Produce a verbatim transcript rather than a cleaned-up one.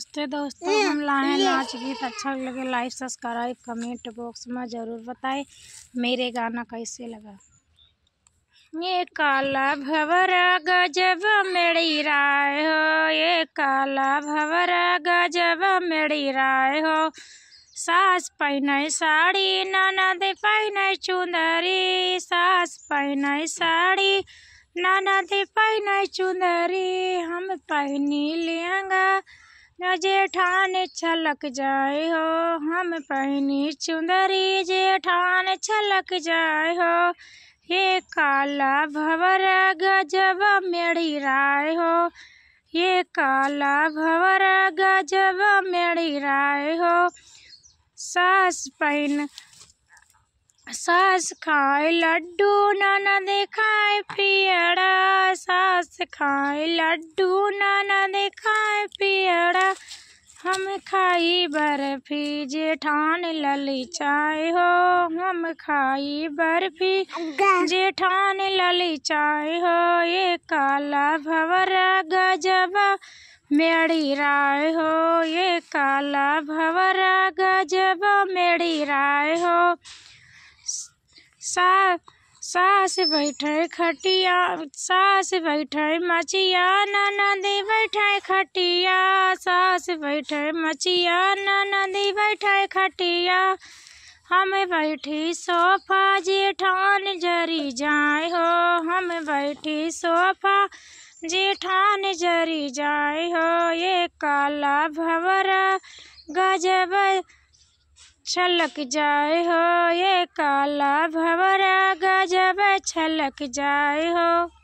नमस्ते दोस्तों, हम लाए हैं नाच गीत। अच्छा लगे like, subscribe, comment box में जरूर बताएं मेरे गाना कैसे लगा। ये काला भवरा गजब मेरी राय हो, ये काला भवरा गजब मेरी राय हो। सास पहिने साड़ी, ननद पहिने चुंदरी, सास पहिने साड़ी, ननद पहिने चुंदरी, हम पहिनी लहंगा, न जेठान छलक जाए हो, हम पहिनी चुंदरी, जेठान छलक जाए हो। ये काला भवरा गजब मेरी राय हो, ये काला भवरा गजब मेरी राय हो। सास पहिन सास खाए लड्डू, ननद खाए पियड़ा, सास खाए लड्डू, ननद खाए पियड़ा। हम खाई बर्फी, जेठान ललचाए हो, हम खाई बर्फी, जेठान ललचाए हो। ये काला भवरा गजब मेरी राय हो, ये काला भवरा गजब मेरी राय हो। सा-, सास बैठे खटिया, सास बैठे मचिया, ननद बैठे खटिया, सास बैठे मचिया, ननद बैठे खटिया। हम बैठी सोफा, जेठान जरी जाए हो, हम बैठी सोफा, जेठान जरी जाए हो। ये काला भवरा गजब छलक जाए हो, ये काला भवरा गजब छलक जाए हो।